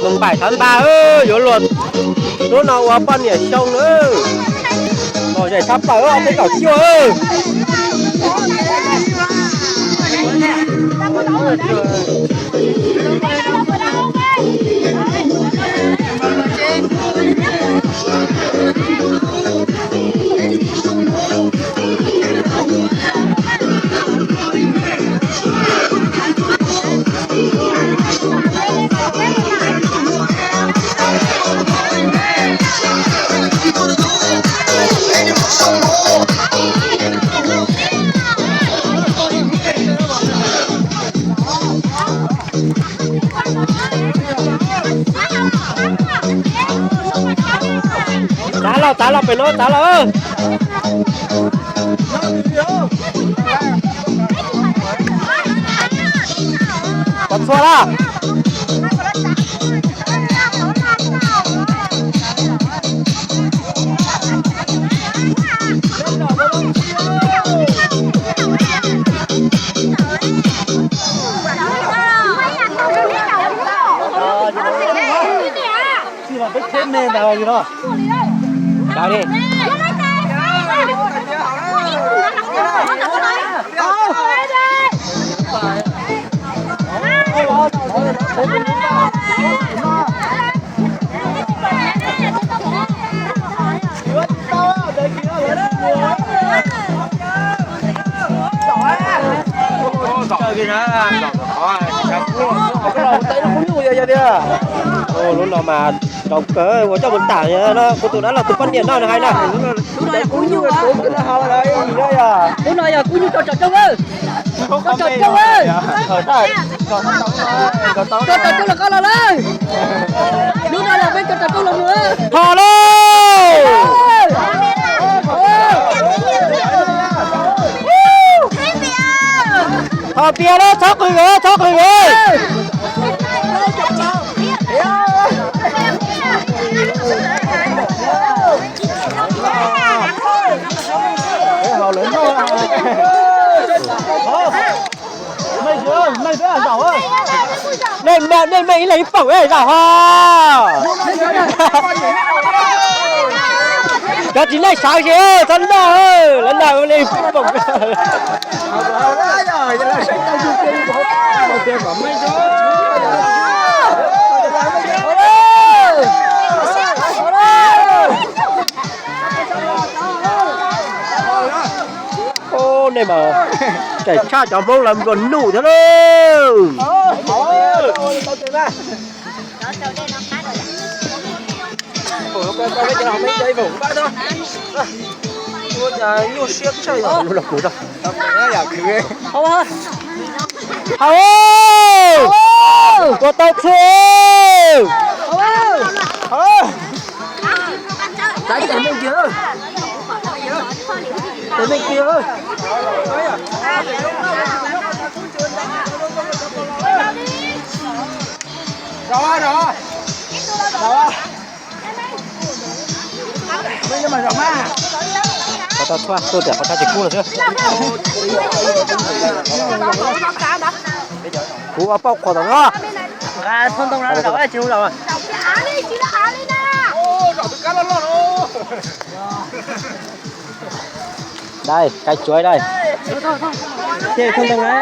Nees npaim thav npas, yuav luag hnub no ua poj niam xyoo na. Lom zem tshaj plaws, ob peb kaum cuaj. Tav los, tav los, pem no tav los. Kov txhua lawm. Lub no mas rau kawg, ua coj mus tham no, kuv tus dab laug tus poj niam no nws hais na. Lub no yog kub nyuj rau tsom rooj, tsom rooj, tsom rooj los koj los lawm. Lub no yog peb tsom rooj los mus. Ho lauj. Ho piav lauj, txhob qw, txhob qw. Nej, nej meej ib leeg ib poom zaum ho. Cov tsis nej sawv ces txhob noj, lawv noj ib poom. Nej mas tseem tshaj cov Hmoob lawv nplua nuj thiab lauj. Haus, ua tau txhua. Qhov tau txhua, tuaj tias qhov tau tsis kub no xwb. Kuv ua pauj qhuas tom no. Dai, kais cuav dai. Ces thoob ntoo na.